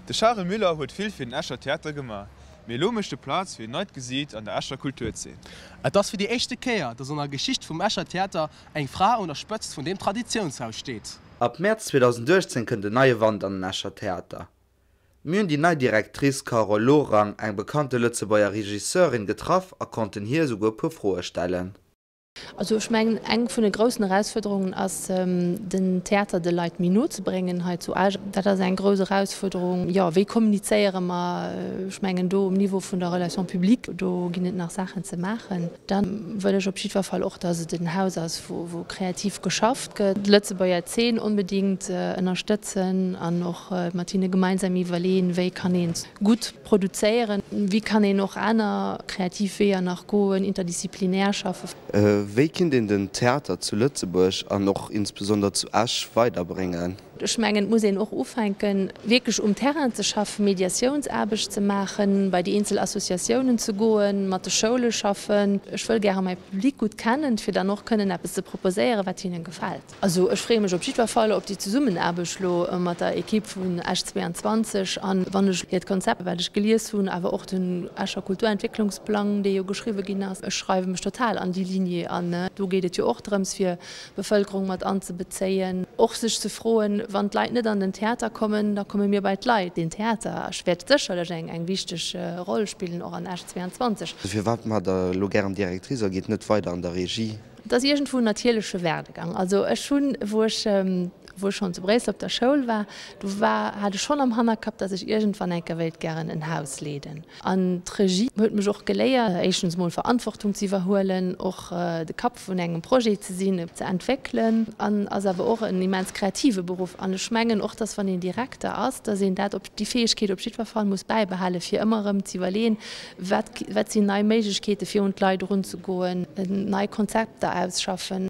De Charel Müller huet vill fir den Escher Theater gemaach, mee elo mécht e Plaz fir en neit Gesiit an der Escher Kulturzeen. Et ass fir déi éischte Kéier, datt an der Geschicht vum Escher Theater eng Fra un der Spëtzt vun deem Traditiounshaus steet. Ab Mäerz 2018 kënnt en neie Wand an den Escher Theater. Mir hunn déi nei Directrice Carole Lorang, eng bekannte Lëtzebuerger Regisseurin, getraff a konnten hir esouguer e puer Froe stellen. Also ech mengen, eng vun de groussen Erausfuerderungen ass, den Theater de Leit méi no ze bréngen hei zu Esch. Dat ass eng grouss Erausfuerderung. Jo, wéi kommunizéiere mer? Ech mengen, do um Niveau vun der Relation publique, do ginn et nach Saachen ze maachen. Da wëll ech op jiddwer Fall och, datt et en Haus ass, wou kreativ geschafft gëtt. D'Lëtzebuerger Zeen onbedéngt ënnerstëtzen an och mat hinne gemeinsam iwwerleeën, wéi kann een gutt Produzéieren, wéi kann een och aner kreativ Weeër nach goen, interdisziplinär schaffen. Wéi kinnt een den Theater zu Lëtzebuerg an och insbesonder zu Esch weiderbréngen? Ech mengen, et muss een och ufänken, wierklech um Terrain ze schaffen, Mediatiounsaarbecht ze maachen, bei déi eenzel Associatiounen ze goen, mat de Schoule schaffen. Ech wëll gäre mäi Public gutt kennen, fir dann och kënnen eppes ze proposéieren, wat hinnen gefält. Also ech freeë mech op jiddwer Fall op déi Zesummenaarbecht elo mat der Equipe vun Esch 22 an wann ech hiert Konzept, wat ech gelies hunn, awer och den Escher Kulturentwécklungsplang, dee jo geschriwwe ginn ass, ech schreiwe mech total an déi Lignée an. Do geet et jo och drëms fir d'Bevëlkerung mat anzebezéien, och sech ze froen, wann d'Leit net an den Theater kommen, da komme mir bei d'Leit. Den Theater wäert sécherlech eng wichteg Roll spillen, och an Esch 22. Firwat maacht Der elo gären Directrice a gitt net weider an der Regie? Et ass iergendwou en natierleche Werdegang. Also ech hunn, wou ech, wou ech schonn zu Bréissel op der Schoul war, do war, hat ech schonn am Hannerkapp, datt ech iergendwann eng Kéier wéilt gären en Haus leeden. An d'Regie huet mech och geléiert, éischtens emol Verantwortung ze iwwerhuelen, och de Kapp vun engem Projet ze sinn, ze entwéckelen, an ass awer och en immens kreative Beruff. An ech mengen och, datt wann een Direkter ass, datt een dat op, déi Fäegkeet op jiddwer Fall muss bäibehalen, fir ëmmer erëm ze iwwerleeën, Wat, wat sinn nei Méiglechkeete fir un d'Leit erunzegoen, nei Konzepter ausschaffen?